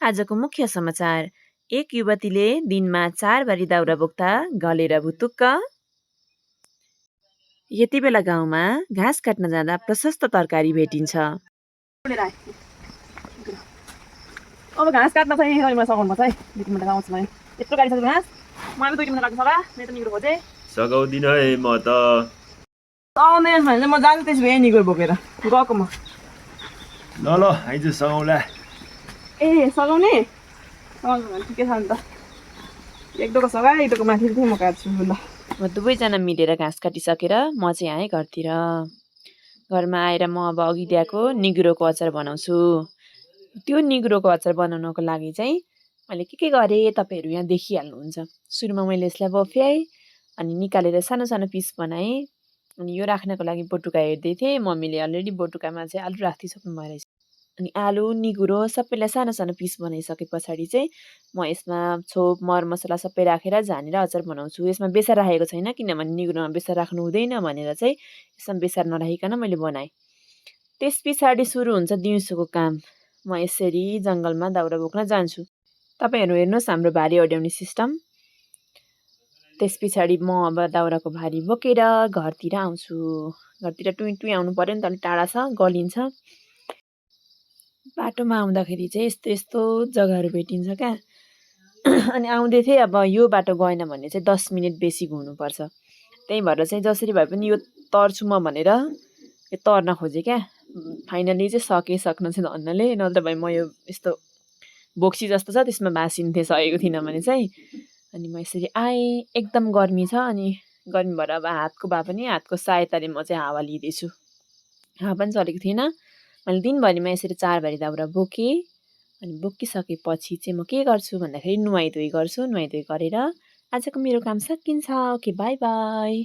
आजको मुख्य समाचार। एक युवतीले दिनमा 4 बारी दाउरा बोक्दा गलेर भुतुक्क। यति बेला गाउँमा घाँस काट्न जाँदा प्रशस्त तरकारी भेटिन्छ। अब घाँस काट्न चाहिँ मैले सघाउनु पर्छ है। 2 किलोमिटर आउँछु म। यत्रो गाडी छ घाँस। मैले 2 किलोमिटर काट्नु सका। मेरो त निग्रो खोजे। सघाउदिन है म त। आउने भने म जान्छु त्यसो भए निग्रो बोकेर। गएको म। ल आइज सघाउला। ए सघाउने? सघाउनु भने ठिकै छ नि त। एक डोको सघा, एक डोको माथि चाहिँ म काट्छु ल। म दुवैजना मिलेर घाँस काटिसकेर म चाहिँ आएँ घरतिर। घरमा आएर म अब अघि ल्याएको निगुरोको अचार बनाउँछु। त्यो निगुरोको अचार बनाउनको लागि चाहिँ मैले के गरेँ तपाईँहरू यहाँ देखिहाल्नुहुन्छ। सुरुमा मैले यसलाई बफ्याएँ अनि निकालेर सानो सानो पिस बनाएँ। अनि यो राख्नको लागि बटुका हेर्दै थिएँ। मम्मीले अलरेडी बटुकामा चाहिँ आलु राखिदिइसक्नु भएको रहेछ। अनि आलु निगुरो सबैलाई सानो सानो पिस बनाइसके पछाडि चाहिँ म यसमा छोप मरमसला सबै राखेर झानेर अचार बनाउँछु। यसमा बेसार राखेको छैन किनभने निगुरोमा बेसार राख्नु हुँदैन भनेर चाहिँ यसमा बेसार नराखिकन मैले बनाएँ। त्यस पछाडि सुरु हुन्छ दिउँसोको काम। म यसरी जङ्गलमा दाउरा बोक्न जान्छु। तपाईँहरू हेर्नुहोस् हाम्रो भारी अड्याउने सिस्टम। त्यस पछाडि म अब दाउराको भारी बोकेर घरतिर आउँछु। घरतिर टुई टुई आउनु पर्यो नि त, अलिक टाढा छ, गलिन्छ। बाटोमा आउँदाखेरि चाहिँ यस्तो यस्तो जग्गाहरू भेटिन्छ क्या। अनि आउँदै थिएँ, अब यो बाटो गएन भने चाहिँ 10 मिनट बेसी घुम्नुपर्छ। त्यही भएर चाहिँ जसरी भए पनि यो तर्छु म भनेर यो तर्न खोजेँ क्या। फाइनली चाहिँ सक्न चाहिँ धन्नले, नत्र भए म यो यस्तो बोक्सी जस्तो छ त्यसमा भाँसिन्थेँ सकेको थिइनँ भने चाहिँ। अनि म यसरी आएँ। एकदम गर्मी छ अनि गर्मी भएर अब हातको भए पनि हातको सहायताले म चाहिँ हावा लिँदैछु। हावा पनि चलेको थिएन। मैले दिनभरिमा यसरी 4 बारी दाउरा बोकेँ। अनि बोकिसकेपछि चाहिँ म के गर्छु भन्दाखेरि नुहाइधुवाइ गर्छु। नुहाइधुवाइ गरेर आजको मेरो काम सकिन्छ। Okay, by by.